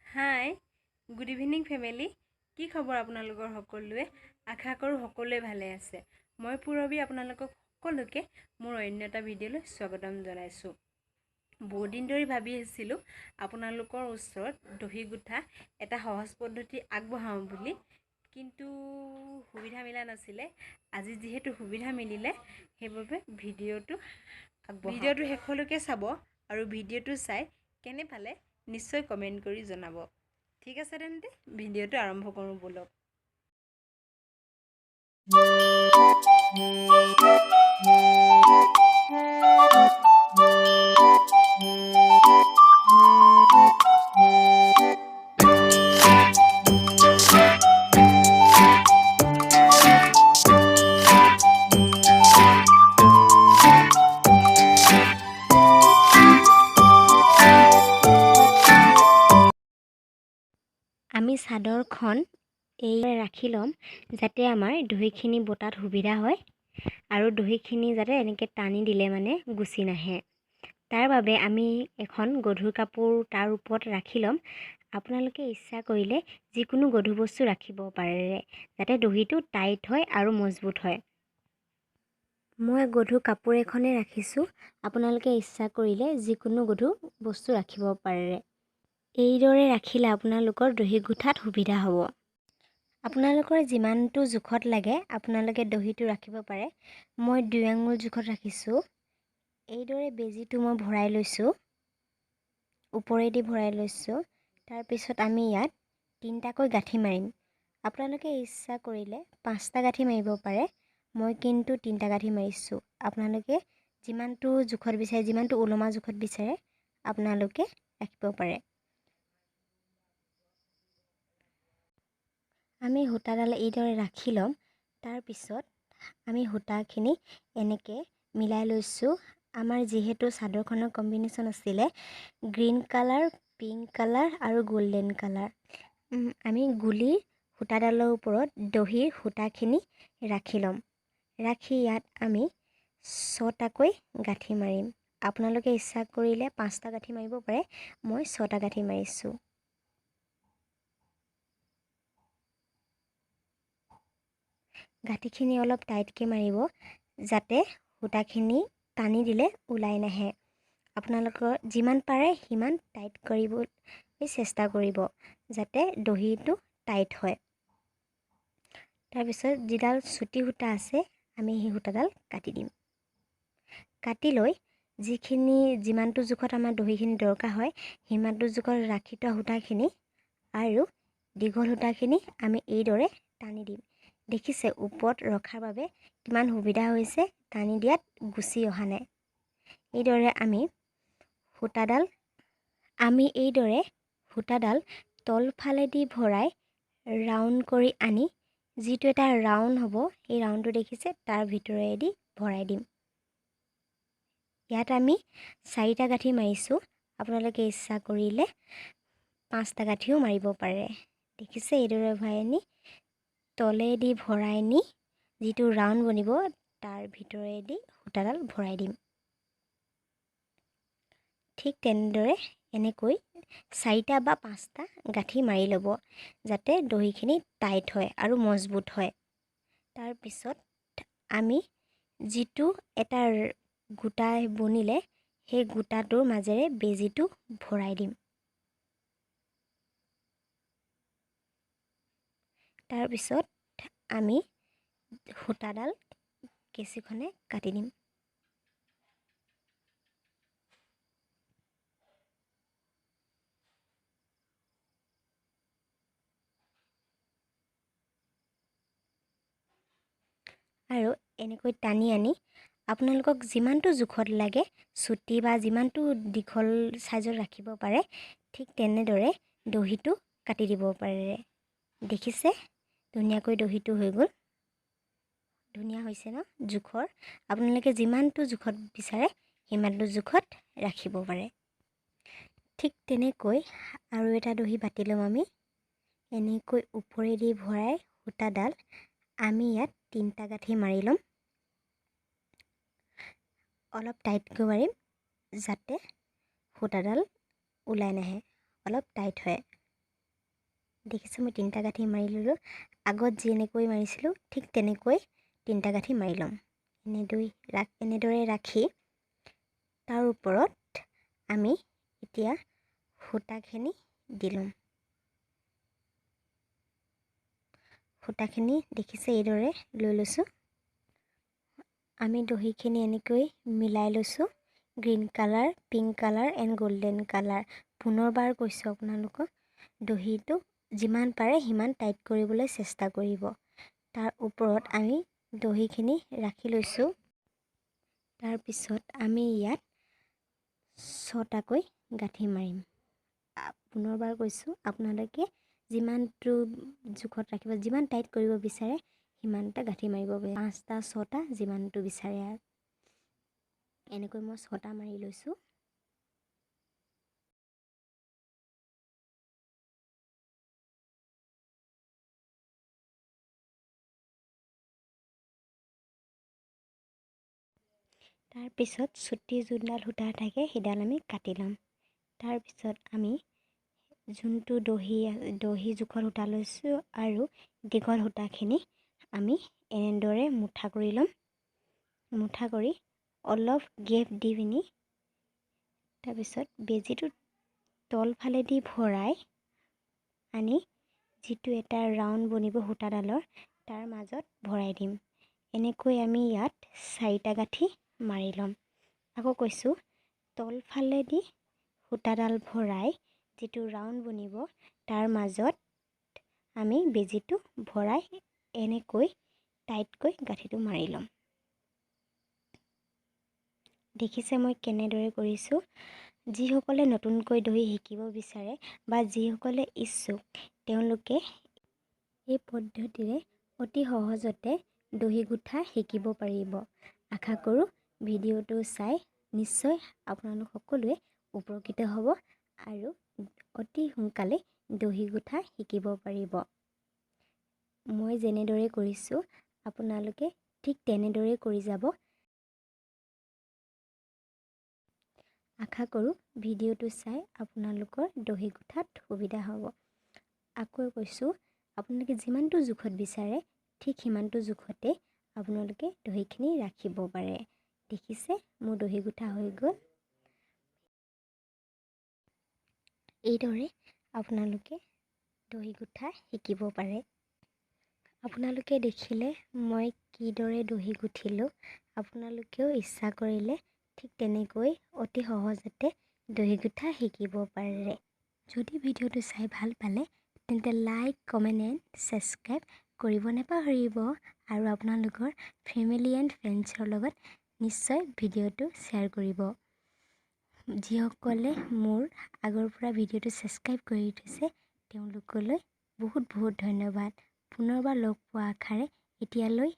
হাই, good evening family. কি খবৰ আপোনালোকৰ সকলোৱে? আশা কৰোঁ সকলোৱে ভালে আছে। মই পূৰবী আপোনালোকক সকলোকে মোৰ অন্য এটা ভিডিঅ'লৈ স্বাগতম জনাইছোঁ। বহুত দিন ধৰি ভাবি আছিলোঁ আপোনালোকৰ ওচৰত দহি গুঠা এটা সহজ পদ্ধতি আগবঢ়াওঁ বুলি, কিন্তু সুবিধা মিলা নাছিলে। আজি যিহেতু সুবিধা মিলিলে, সেইবাবে ভিডিঅ'টো আগবঢ়াওঁ। ভিডিঅ'টো শেষলৈকে চাব আৰু ভিডিঅ'টো চাই কেনে পালে নিশ্চয় কমেণ্ট কৰি জনাব। ঠিক আছে, তেন্তে ভিডিঅ'টো আৰম্ভ কৰোঁ ব'লক। আমি চাদৰখন এই ৰাখি ল'ম, যাতে আমাৰ দহিখিনি বটাত সুবিধা হয় আৰু দহিখিনি যাতে এনেকৈ টানি দিলে মানে গুচি নাহে। তাৰ বাবে আমি এখন গধুৰ কাপোৰ তাৰ ওপৰত ৰাখি ল'ম। আপোনালোকে ইচ্ছা কৰিলে যিকোনো গধুৰ বস্তু ৰাখিব পাৰে, যাতে দহিটো টাইট হয় আৰু মজবুত হয়। মই গধুৰ কাপোৰ এখনেই ৰাখিছোঁ, আপোনালোকে ইচ্ছা কৰিলে যিকোনো গধুৰ বস্তু ৰাখিব পাৰে। এইদৰে ৰাখিলে আপোনালোকৰ দহি গুঠাত সুবিধা হ'ব। আপোনালোকৰ যিমানটো জোখত লাগে আপোনালোকে দহিটো ৰাখিব পাৰে। মই 2 আঙুল জোখত ৰাখিছোঁ। এইদৰে বেজীটো মই ভৰাই লৈছোঁ, ওপৰেদি ভৰাই লৈছোঁ। তাৰপিছত আমি ইয়াত 3টাকৈ গাঁঠি মাৰিম। আপোনালোকে ইচ্ছা কৰিলে 5টা গাঁঠি মাৰিব পাৰে, মই কিন্তু 3টা গাঁঠি মাৰিছোঁ। আপোনালোকে যিমানটো জোখত বিচাৰে, যিমানটো ওলমা জোখত বিচাৰে আপোনালোকে ৰাখিব পাৰে। আমি সূতাডাল এইদৰে ৰাখি ল'ম। তাৰপিছত আমি সূতাখিনি এনেকৈ মিলাই লৈছোঁ। আমাৰ যিহেতু চাদৰখনৰ কম্বিনেশ্যন আছিলে গ্ৰীণ কালাৰ, পিংক কালাৰ আৰু গল্ডেন কালাৰ, আমি গুলিৰ সূতাডালৰ ওপৰত দহিৰ সূতাখিনি ৰাখি ল'ম। ৰাখি ইয়াত আমি 6টাকৈ গাঁঠি মাৰিম। আপোনালোকে ইচ্ছা কৰিলে 5টা গাঁঠি মাৰিব পাৰে, মই 6টা গাঁঠি মাৰিছোঁ। গাঁঠিখিনি অলপ টাইটকৈ মাৰিব, যাতে সূতাখিনি টানি দিলে ওলাই নাহে। আপোনালোকৰ যিমান পাৰে সিমান টাইট কৰিবলৈ চেষ্টা কৰিব, যাতে দহিটো টাইট হয়। তাৰপিছত যিডাল চুটি সূতা আছে আমি সেই সূতাডাল কাটি দিম। কাটি লৈ যিখিনি যিমানটো জোখত আমাৰ দহিখিনি দৰকাৰ হয় সিমানটো জোখত ৰাখি থোৱা সূতাখিনি আৰু দীঘল সূতাখিনি আমি এইদৰে টানি দিম। দেখিছে ওপৰত ৰখাৰ বাবে কিমান সুবিধা হৈছে, টানি দিয়াত গুচি অহা নাই। এইদৰে আমি সূতাডাল এইদৰে সূতাডাল তলফালেদি ভৰাই ৰাউণ্ড কৰি আনি যিটো এটা ৰাউণ্ড হ'ব, সেই ৰাউণ্ডটো দেখিছে, তাৰ ভিতৰেদি ভৰাই দিম। ইয়াত আমি 4টা গাঁঠি মাৰিছোঁ। আপোনালোকে ইচ্ছা কৰিলে 5টা গাঁঠিও মাৰিব পাৰে। দেখিছে এইদৰে ভৰাই আনি তলেদি ভৰাই নি যিটো ৰাউণ্ড বনিব তাৰ ভিতৰেদি সূতাডাল ভৰাই দিম। ঠিক তেনেদৰে এনেকৈ 4টা বা 5টা গাঁঠি মাৰি ল'ব, যাতে দহিখিনি টাইট হয় আৰু মজবুত হয়। তাৰপিছত আমি যিটো এটা গোটা বনিলে সেই গোটাটোৰ মাজেৰে বেজীটো ভৰাই দিম। তাৰপিছত আমি সূতাডাল কেঁচিখনে কাটি দিম। আৰু এনেকৈ টানি আনি আপোনালোকক যিমানটো জোখত লাগে, চুটি বা যিমানটো দীঘল চাইজত ৰাখিব পাৰে, ঠিক তেনেদৰে দহিটো কাটি দিব পাৰে। দেখিছে ধুনীয়াকৈ দহিটো হৈ গ'ল। ধুনীয়া হৈছে ন জোখৰ? আপোনালোকে যিমানটো জোখত বিচাৰে সিমানটো জোখত ৰাখিব পাৰে। ঠিক তেনেকৈ আৰু এটা দহি বাতি ল'ম আমি। এনেকৈ ওপৰেদি ভৰাই সূতাডাল আমি ইয়াত 3টা গাঁঠি মাৰি ল'ম। অলপ টাইটকৈ মাৰিম, যাতে সূতাডাল ওলাই নাহে, অলপ টাইট হয়। দেখিছে মই 3টা গাঁঠি মাৰি ল'লোঁ। আগত যেনেকৈ মাৰিছিলোঁ ঠিক তেনেকৈ 3টা গাঁঠি মাৰি ল'ম। এনেদৰে ৰাখি তাৰ ওপৰত আমি এতিয়া সূতাখিনি দি ল'ম। সূতাখিনি দেখিছে এইদৰে লৈ লৈছোঁ। আমি দহিখিনি এনেকৈ মিলাই লৈছোঁ, green colour, pink colour and golden colour. পুনৰবাৰ কৈছোঁ আপোনালোকক, দহিটো যিমান পাৰে সিমান টাইট কৰিবলৈ চেষ্টা কৰিব। তাৰ ওপৰত আমি দহিখিনি ৰাখি লৈছোঁ। তাৰপিছত আমি ইয়াত 6টাকৈ গাঁঠি মাৰিম। পুনৰবাৰ কৈছোঁ, আপোনালোকে যিমানটো জোখত ৰাখিব, যিমান টাইট কৰিব বিচাৰে সিমানটা গাঁঠি মাৰিব পাৰে, 5টা 6টা যিমানটো বিচাৰে আৰু। এনেকৈ মই 6টা মাৰি লৈছোঁ। তাৰপিছত চুটি যোনডাল সূতা থাকে সেইডাল আমি কাটি ল'ম। তাৰপিছত আমি যোনটো দহি জোখত সূতা লৈছোঁ আৰু দীঘল সূতাখিনি আমি এনেদৰে মুঠা কৰি ল'ম। মুঠা কৰি অলপ গেপ দি পিনি তাৰপিছত বেজীটো তলফালেদি ভৰাই আনি যিটো এটা ৰাউণ্ড বনিব সূতাডালৰ তাৰ মাজত ভৰাই দিম। এনেকৈ আমি ইয়াত 4টা গাঁঠি মাৰি ল'ম। আকৌ কৈছোঁ, তলফালেদি সূতাডাল ভৰাই যিটো ৰাউণ্ড বনিব তাৰ মাজত আমি বেজীটো ভৰাই এনেকৈ টাইটকৈ গাঁঠিটো মাৰি ল'ম। দেখিছে মই কেনেদৰে কৰিছোঁ। যিসকলে নতুনকৈ দহি শিকিব বিচাৰে বা যিসকলে ইচ্ছুক তেওঁলোকে এই পদ্ধতিৰে অতি সহজতে দহি গোঁঠা শিকিব পাৰিব। আশা কৰোঁ ভিডিঅ'টো চাই নিশ্চয় আপোনালোক সকলোৱে উপকৃত হ'ব আৰু অতি সোনকালে দহি গোঁঠা শিকিব পাৰিব। মই যেনেদৰে কৰিছোঁ আপোনালোকে ঠিক তেনেদৰে কৰি যাব। আশা কৰোঁ ভিডিঅ'টো চাই আপোনালোকৰ দহি গোঁঠাত সুবিধা হ'ব। আকৌ কৈছোঁ, আপোনালোকে যিমানটো জোখত বিচাৰে ঠিক সিমানটো জোখতে আপোনালোকে দহিখিনি ৰাখিব পাৰে। দেখিছে মোৰ দহি গোঁঠা হৈ গ'ল। এইদৰে আপোনালোকে দহি গোঁঠা শিকিব পাৰে। আপোনালোকে দেখিলে মই কিদৰে দহি গুঠিলোঁ। আপোনালোকেও ইচ্ছা কৰিলে ঠিক তেনেকৈ অতি সহজতে দহি গোঁঠা শিকিব পাৰে। যদি ভিডিঅ'টো চাই ভাল পালে তেন্তে লাইক, কমেণ্ট এণ্ড ছাবস্ক্ৰাইব কৰিব নাপাহৰিব আৰু আপোনালোকৰ ফেমিলি এণ্ড ফ্ৰেণ্ডছৰ লগত নিশ্চয় ভিডিঅ'টো শ্বেয়াৰ কৰিব। যিসকলে মোৰ আগৰ পৰা ভিডিঅ'টো ছাবস্ক্ৰাইব কৰি থৈছে তেওঁলোকলৈ বহুত বহুত ধন্যবাদ। পুনৰবাৰ লগ পোৱা আশাৰে এতিয়ালৈ